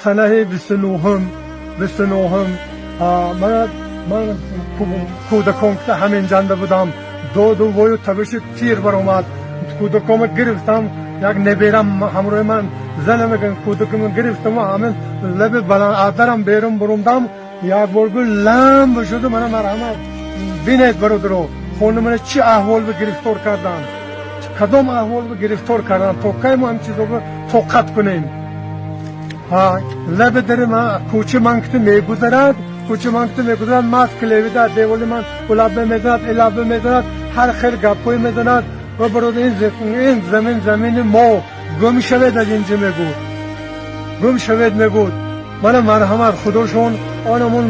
Санаи 29-ум, 29-ум ман кӯдакон ки ҳамин ҷанда будам, доду вою табиши тир баромад. Кӯдакома гирифтам, як неберам ҳамроҳи ман, занаме кӯдакама гирифтаму ҳамин лаби баланд берун бурумдам. Як бор гул ламб шуду. Мана, марҳамат, бинед, бародаро, хона мана чӣ аҳвол ба гирифтор карданд, кадом аҳвол ба гирифтор карданд. То кай мо ҳам чизо тоқат кунем? Лаби дари кӯча ман кити мегузарад, кӯча ман кити мегузарад, маст клевида деволи ман улаба мезанад, илаба мезанад, ҳар хел гапҳое мезанад. Ва бародар, ин замин замини мо, гум шавед аз инҷа, мегӯд, гум шавед, мегӯд. Мана, марҳамат, худошон онамон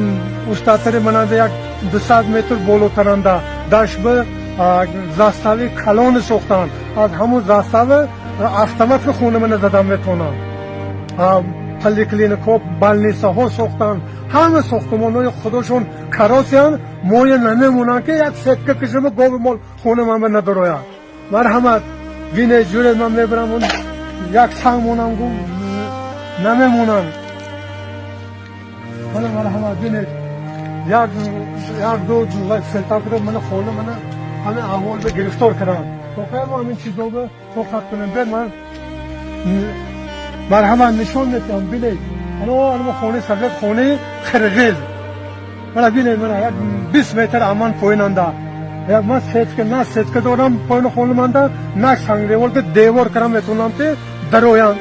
устатари мананда як 200 метр болотаранда дашба застави калони сохтанд. Аз ҳамун застава автомат хона мана задан метавонанд. Поликлиникҳо, больницаҳо сохтанд, ҳама сохтмонҳои худошон каросиянд. Моя намемонанд, ки як сетка кишама, гови мол хона ман ба надорояд. Марҳамат, бинед, ҷуред, ман мебарам, як санг монам гу намемонанд. Мана, марҳамат, бинед, як ду селтакра мана хона мана ҳамин аҳвол ба гирифтор карданд. То кай мо ҳамин чизо ба тоқат кунем? Бед, ман, марҳамат, нишон метиҳам, бинед. Ана хонаи сафед, хонаи қирғиз. Мана, бинед, мана як 20 метр аман поинанда. Як ман сетка на сетка дорам поини хонаманда, на сангдевор, ки девор кардам метавонам, ки дароянд.